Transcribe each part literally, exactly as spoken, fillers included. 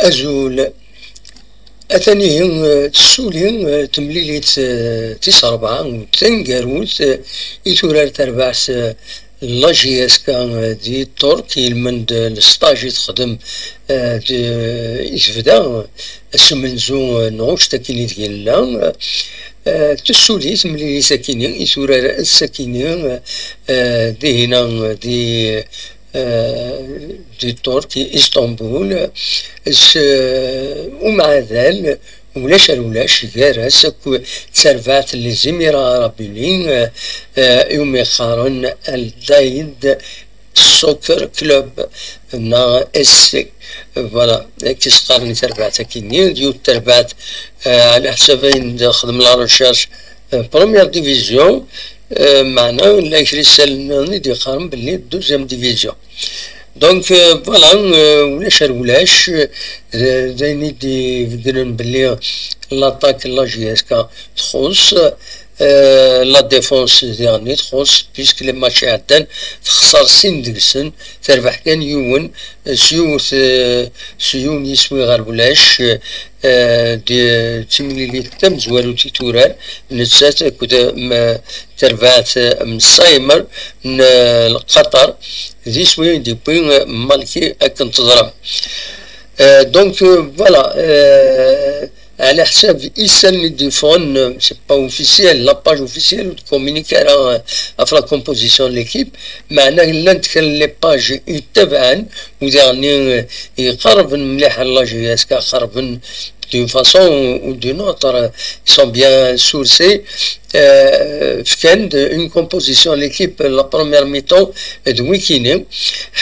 Azul. Atan ihi, eh, tessuli, eh, temlilit, eh, tis ṛebɛa taneggarut, eh, i turar terbaɛt, eh, la J S K, eh, di Ṭṭerk, ilmend, eh, lesṭaj i texdem, eh, di, i tebda, eh, s umenzu, eh, n ɣuct akken ideg nella, eh, tessuli temlilit akkin i turar ass akkin, eh, eh, dihina, eh, di eh, di Ṭṭerk, Istanbul, s, eh, umɛadal, ulac ar ulac, gar-as akk d terbaɛt n les Émirats Arabes Unis, eh, eh, iwumi qqaren Al-Daid Soccer Club, neɣ S C. Voilà, akka i s-qqaren i terbaɛt akkin-nni, d yiwet terbaɛt, eh, ɛla ḥsab ayen d-xdem la recherche, eh, première division, eh, meɛna llan kra isallen nniḍen i d-yeqqaren belli deuxième division. Donc, euh, voilà, euh, ulac ar ulac, euh, d ayen i d-ibeddlen belli l'attaque n la J S K txuṣṣ, euh, la défense diɣen txuṣṣ, puisque les matchs iɛeddan texṣer sin deg-sen, terbeḥ kan yiwen, euh, s yiwet, euh, s yiwen yiswi ɣer ulac, euh, d timlilit tamezwarut i turar, nettat akked, mm, terbaɛt, mm, Saymer n, eh, Qatar, d iswi i d-yewwi, eh, Malki akken teẓram. Eh, donc, eh, voilà, eh, ɛla ḥsab isallen i d-yeffɣen, eh, c'est pas officiel, la page officielle ur d-communique ara, eh, ɣef la composition n l'équipe, meɛna llant kra n les pages i ttabaɛen, u diɣen, eh, iqerben mliḥ ar la J S K, qerben d'une façon ou d'une autre, ils sont bien sourcés. Euh, fkan-d une composition n l'équipe, la première mi-temps d wikini: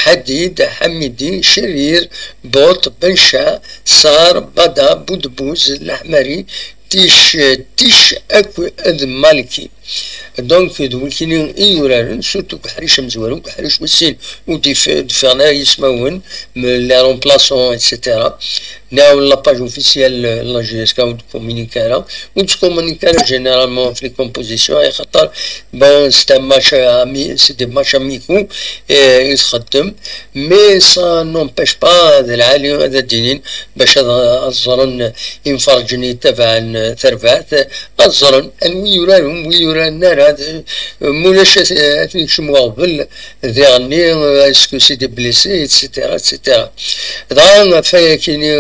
Hadid, Hamidi, Cherir, Bot, Bencha, Sar, Bada, Boudbouz, Lahmari, Tish, Tish akked Maliki. Donc, d wikini i yuraren, surtout deg uḥric amezwaru, deg uḥric wis sin, ur d-yef-, d-ffɣen ara yismawen, m-, les remplaçants, et cetera. Neɣ la page officielle, euh, la J S K ur d-communique ara, ur d-communique ara généralement ɣef les compositions, axaṭer, bon, c'est un match ami-, c'est des matchs amicaux, euh, i txeddem, mais ça n'empêche pas d lɛali ad d-inin bac ad, ad ẓren imferrǧen yettabaɛen, euh, tarbaɛt, ad ẓren anwi yuraren, wi yuraren ara, d, mulac ad, ad ten-ikcem uɣbel, diɣenni, est-ce que c'est des blessés, et cetera, et cetera. Dɣa ɣef wayakini,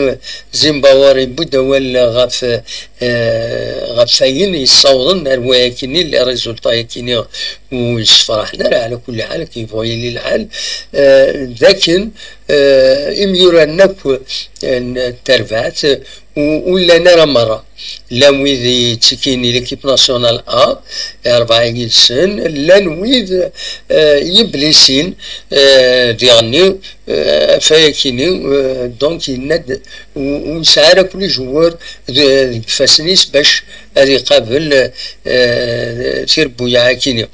Zimbabwe yewwi-d awal ɣef, eh, ɣef wayen yessawḍen ar wayakini, les résultats-yakini ur yessefraḥen ara, ɛla kulli ḥal, akken yebɣu yili lḥal, eh, d akken, eh, imyuraren akk, eh, n terbaɛt, ur, ur llan ara merra. Llan wid yettikin i l'équipe nationale A, rebɛa yid-sen, llan wid, eh, yeblisin, eh, diɣenni, eh, ɣef wayakini, eh, donc yenna-d, ur, ur yesɛi ara akk les joueurs de-, deg ifassen-is bac ad iqabel, eh, tirebbuyaɛ-akini.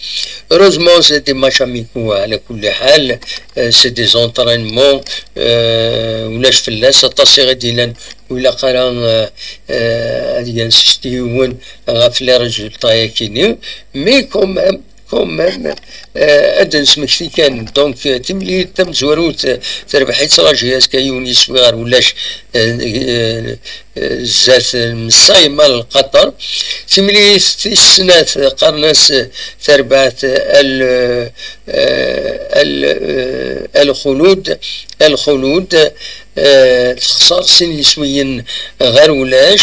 Heureusement, c'est des matchs amicaux, ɛla kulli ḥal, eh, c'est des entraînements, eh, ulac fell-as, aṭas i ɣ-d-yennan ur ilaq ara, eh, eh, ad yansist yiwen ɣef les résultats-yakini, mais quand même, quand même, eh, ad d-nesmekti kan. Donc, eh, timlilit tamezwarut, eh, terbeḥ-itt la J S K yiwen yiswi ɣer ulac, eh, eh, eh, zdat n Saymer Qatar. Timlilit tis snat qqaren-as, eh, terbaɛt al, eh, al, eh, al Xulud, al Xulud, eh, texṣer sin yiswiyen ɣer ulac,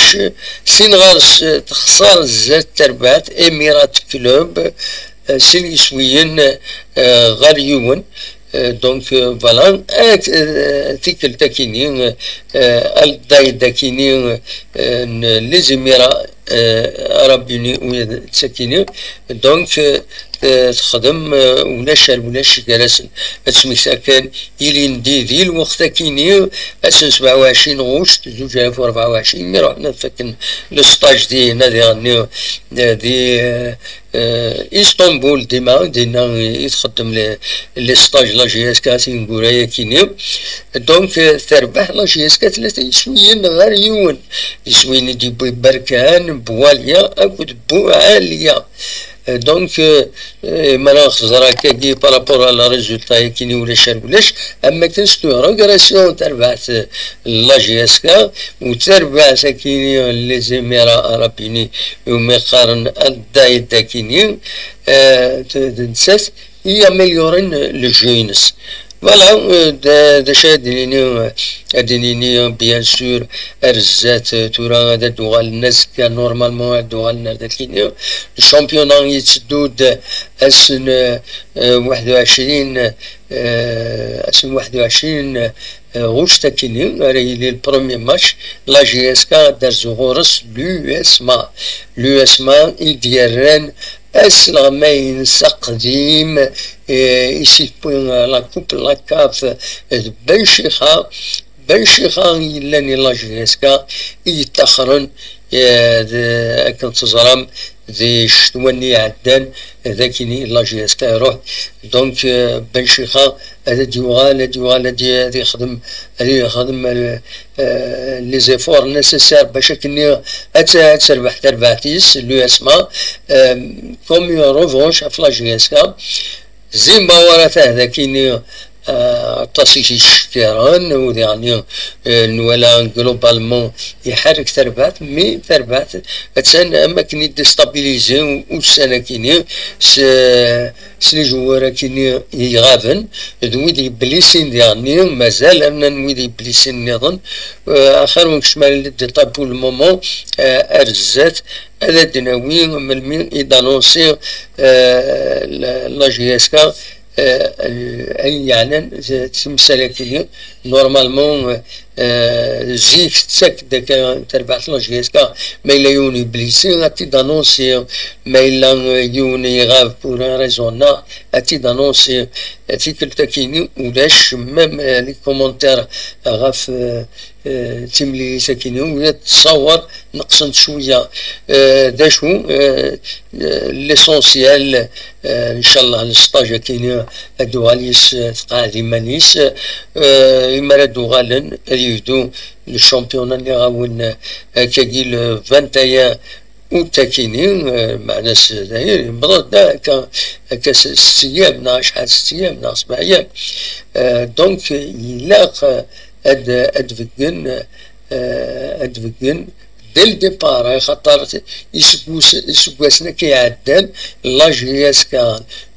sin ɣer-s, eh, texṣer zdat terbaɛt Emirat Club, eh, sin yiswiyen, eh, ɣer yiwen. Eh, donc, eh, voilà, eh, tikkelt akini, eh, eh, Al Daid akini, eh, n les Émirats, eh, Arabes Unis, u d akini. Donc, eh, eh, texdem, eh, ulac ar ulac gar-asen. Ad smekta kan ilindi di lweqt akini, ass n sebɛa u ɛecrin ɣuct zuǧ alaf u rebɛa u ɛecrin, mi ruḥen ad fakken le stage di nadi, eh, di, eh, eh, Istanbul, dima dinna i txeddem les, les stages la J S K tineggura-yakini. Donc, eh, terbeḥ la J S K tlata yiswiyen ɣer yiwen. Iswiyen i d-yewwi Berkan, Boualia akked Boualia. Donc, euh, euh, ma nexẓer akkagi par rapport à la résultat, yakini ulac ar ulac, am akken s tuɣra, grâce à tarbaɛt, euh, la J S K, u tarbaɛt akini, euh, les Émirats Arabes Unis, umi qqaren Al Daïd akini, euh, d, d nettat i amélioren le jeu-ines. Voilà, euh, d, d acu ad d-nini, euh, ad d-nini, euh, bien sûr, ar zdat, euh, tura ad d-uɣalen azekka, normalement ad d-uɣalen ar dakini. Championnat yetteddu-d ass n, euh, euh, waḥed u ɛecrin, euh, ass n waḥed u ɛecrin, euh, ɣuct akini, ara yili le premier match, la J S K ad d-terzu ɣur-s l'U S M A. L'U S M A i d-yerran asleɣmay-nnes aqdim, eh, i s-yewwi la coupe la CAF d Ben Chixa. Ben Chixa yellan i la J S K i yettaxren, eh, d, akken teẓram, di ccetwa-nni iɛeddan, d akini la J S K iruḥ. Donc, eh, Ben Chixa ad d-yuɣal, ad d-yuɣal, ad d-, ad yexdem, ad yexdem, eh, eh, les efforts nécessaires bac akkenni ad t-, ad terbeḥ tarbaɛt-is, l'U S M A, eh, comme une revanche ɣef la J S K. Zimba wara tah dakini, eh, aṭas i t-yettcekkiren, u diɣenni, eh, nwala globalement iḥerrek tarbaɛt, mais tarbaɛt attan am akken i déstabilisé ussan akini s, s les joueurs akini iɣaben, d wid yeblisin diɣenni, mazal rnan wid yeblisin nniḍen, eh, axir ur nkeččem ara les détails pour le moment, eh, ar zdat, ad d-nawi melmi i d-annoncé, eh, la, la J S K, eh, ayen yeɛnan timsal akini. Normalement, eh, zik tettak-d akka tarbaɛt la J S K, ma yella yiwen yeblisi ad t-id-annoncé, ma yella, eh, yiwen iɣab pour une raison nna ad t-id-annoncé. Tikkelt akini ulac même, eh, les commentaires ɣef, eh, eh, timlilit akini, ula d ttṣawer neqsent cwiya. Eh, d acu, eh, eh, l'essentiel, eh, ncallah le stage akini ad d-tuɣal yis, eh, tqeɛɛed iman-is, eh, imi ara d-uɣalen ad yebdu le championnat-nni ɣawen, eh, akkagi le vingt et un août akini, eh, meɛna s dayen yewweḍ-d akka, akka s, s ttiyam neɣ acḥal s ttiyam neɣ sebɛiyam. Eh, donc, ilaq, eh, ad, ad beggen, eh, ad beggen dès le départ, eh, xaṭer iseggas-, iseggasen akka iɛeddan, la J S K,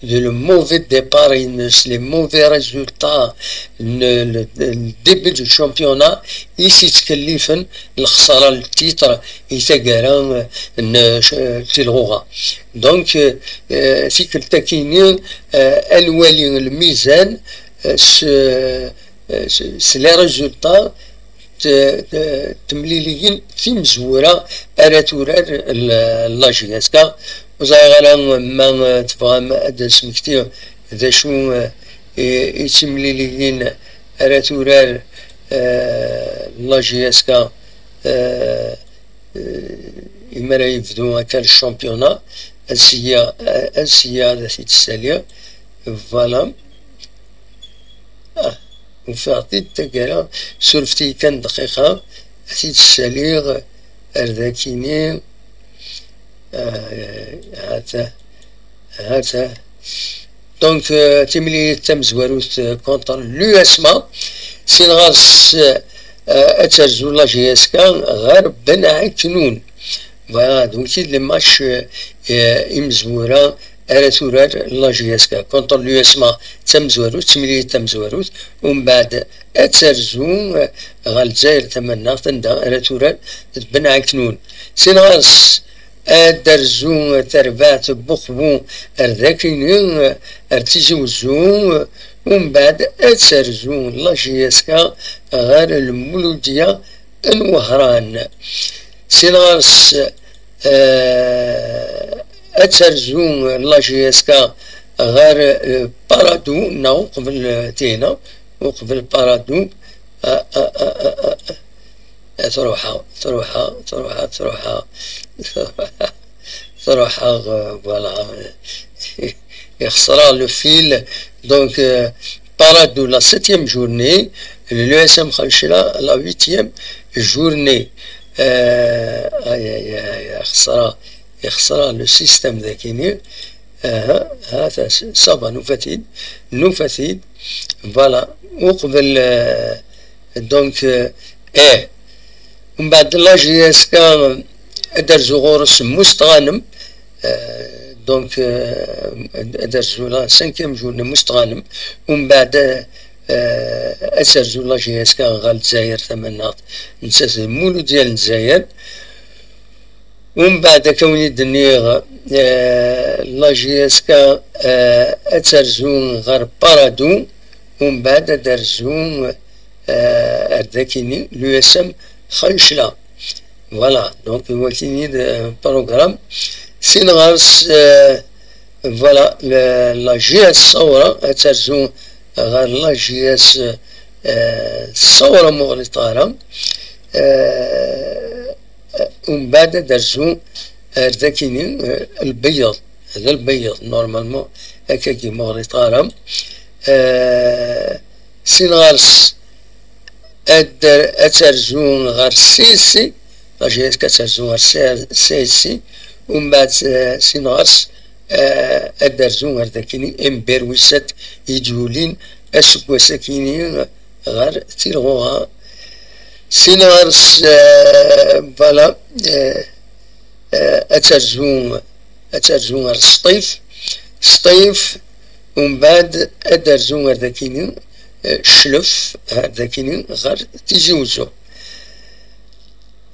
d le mauvais départ-ines, les mauvais résultats, le, le, le début du championnat, i s-yettkellifen lexsara n titre i taggara, eh, n, eh, tilɣuɣa. Donc, eh, tikkelt akini, eh, ad nwali lmizan, eh, s, eh, s, s les résultats, t-, t-, temliliyin timezwura ara turar l-, la J S K. Ur ẓriɣ ara ma, eh, tebɣam ad d-nesmekti d acu, eh, i, i d timliliyin ara turar, eh, la J S K, eh, eh, imi ara yebdu akka le championnat, ansi-ya, eh, ansi-ya ad t-id-ssaliɣ. Voilà. Ah, ufiɣ-t-id taggara, surfet-iyi kan dqiqa, ad t-id-ssaliɣ ar dakini. Ah, hata, hata. Donc, euh, timlilit tamezwarut, euh, contre l'U S M A, sin ɣer-s, euh, ad terzu la J S K ɣer Ben Aknoun. Voilà, donc les matchs, euh, euh, imezwura ara turar la J S K contre l'U S M A d tamezwarut, d timlilit tamezwarut, umbeɛd ad terzu, eh, ɣer Lezzayer Tamannaɣt, anda ara turar d Ben Aknoun. Sin ɣer-s ad d-terzu tarbaɛt n Buqbu ar dakini, eh, ar Tizi Wezzu, eh, umbeɛd ad terzu la J S K ɣer Lmuludya n Wehran. Sin ɣer-s, eh, ad terzu la J S K ɣer, eh, Paradou, neɣ uqbel, eh, tihna, uqbel Paradou. Ah, ah, ah, ah, ah. Eh, truḥ-aɣ, truḥ-aɣ, truḥ-aɣ, truḥ-aɣ. Truḥ-aɣ, eh, voilà. Ixṣer-aɣ le fil. Donc, eh, Paradou, la septième journée, l'U S M Khanchila, la huitième journée. Euh, aïe, aïe, aïe, xesra. ixṣer le système dagini. Aha, ha, ça va, nufa-t-id, nufa-t-id. Voilà, uqbel, euh, donc, euh, eh, umbeɛd la J S K ad d-rzu ɣur-s Mustɣanem, euh, donc, euh, ad d-rzu la cinquième journée Mustɣanem, umbeɛd, euh, ad terzu la J S K ɣer Lezzayer tamaneɣt, nettat d Mulud n Lezzayer. Umbeɛd akka win i d-nniɣ, eh, la J S K, eh, ad terzu ɣer Paradou, umbeɛd ad terzu, eh, ar dakini, l'U S M Xancla. Voilà, donc, wakini d, eh, programme. Sin ɣer-s, eh, voilà, la, la J S Sawra, ad terzu ɣer la J S, eh, Sawra muɣlit ara. Eh, umbeɛd ad d-rzu ar dakini, eh, lbeyyeḍ, d lbeyyeḍ, normalement, akkagi muɣlit ara. Eh, sin ɣer-s ad, ad terzu ɣer C S C, la J S K ad terzu ɣer C S C, umbeɛd, eh, sin ɣer-s, eh, ad d-rzu ɣer dakini, imber wis-at i d-yulin aseggas akini ɣer Tilɣuɣa. Sin ɣer-s, eh, voilà, eh, eh, ad terzu, ad terzu ɣer Sṭif. Sṭif, umbeɛd ad d-rzu ɣer dakini, eh, Cclef, ɣer dakini, ɣer Tizi Uzzu.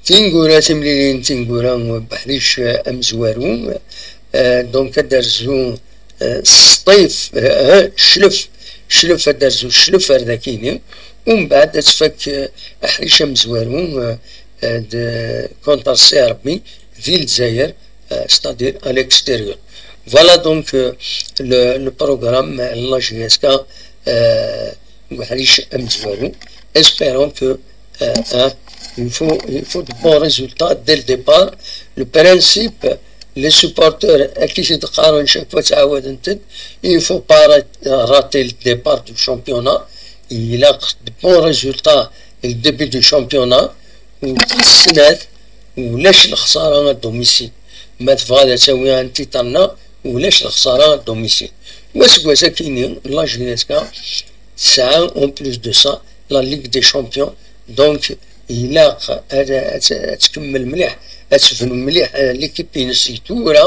Tineggura, timlilin n tineggura n ubeḥric, eh, amezwaru, eh, donc ad d-rzu, eh, Sṭif, eh, eh, Cclef, Cclef ad d-rzu, Cclef ar dakini, umbeɛd ad tfak, eh, aḥric amezwaru, eh, eh, d contre C R B di Lezzayer, euh, c'est-à-dire à l'extérieur. Voilà donc, euh, le, le programme, euh, la J S K, euh, uḥric amezwaru. Espérons que, euh, hein, il faut, il faut de bons résultats dès le départ. Le principe, les supporters, akken i d-qqaren chaque fois, ttɛawaden-t-id, il faut pas ra-, rater le départ du championnat. Il a de bons résultats le début du championnat. U tis snat, ulac lexsara à domicile. Ma tebɣa ad tawi un titre-nna, ulac lexsara à domicile. U aseggas akini, la J S K tesɛa, en plus de ça, la Ligue des Champions. Donc, ilaq ad, ad, ad tkemmel mliḥ, ad tebnu mliḥ, eh, l'équipe-ines i tura,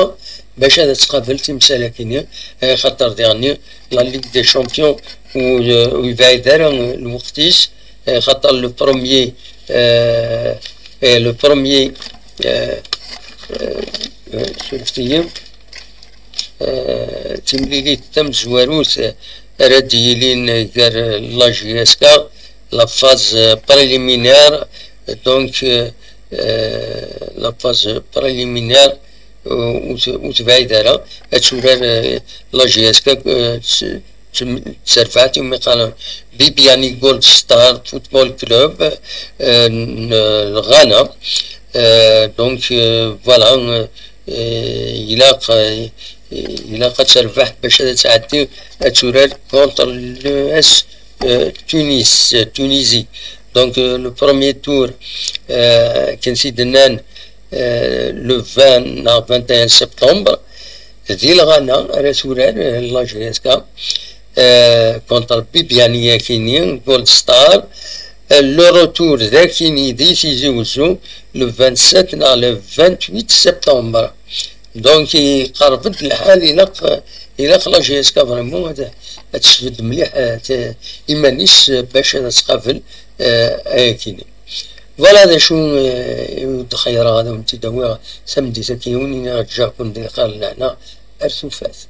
bac ad tqabel timsal akini, eh, xaṭer diɣenni la Ligue des Champions ur, ur yebɛid ara lweqt-is, eh, xaṭer le premier, eh, eh, le premier, eh, eh, eh, surfet-iyi, eh, timlilit tamezwarut, eh, ara d-yilin gar la J S K, la phase, eh, préliminaire, donc, eh, eh, la phase préliminaire, eh, ur t-, ur tebɛid ara, ad turar, eh, la J S K, eh, s-, tt-, terbeḥ imi qqaren Bibiani Gold Star Football Club, eh, n, eh, Ghana. Eh, donc, eh, voilà, eh, ilaq, eh, ilaq ad terbeḥ bac ad tɛeddi ad turar contre l'U S, eh, Tunis, eh, Tunisie. Donc, eh, le premier tour, eh, akken i d-nnan, eh, le vingt neɣ vingt et un septembre, di Lɣana ara turar, eh, la J S K, eh, contre Bibiani akini, Gold Star. Eh, le retour d akini di Tizi Uzzu, le vingt-sept neɣ le vingt-huit septembre. Donc, iqerreb-d lḥal, ilaq, ilaq la J S K vraiment ad, ad tesbedd mliḥ, eh, t-, iman-is, eh, bac ad tqabel, eh, ayakini. Voilà d acu, eh, i wen-d-xeyyreɣ ad wen-tt-id-awiɣ tameddit-agi, ur iniɣ ǧǧiɣ-ken di lxir n lehna ar tufat.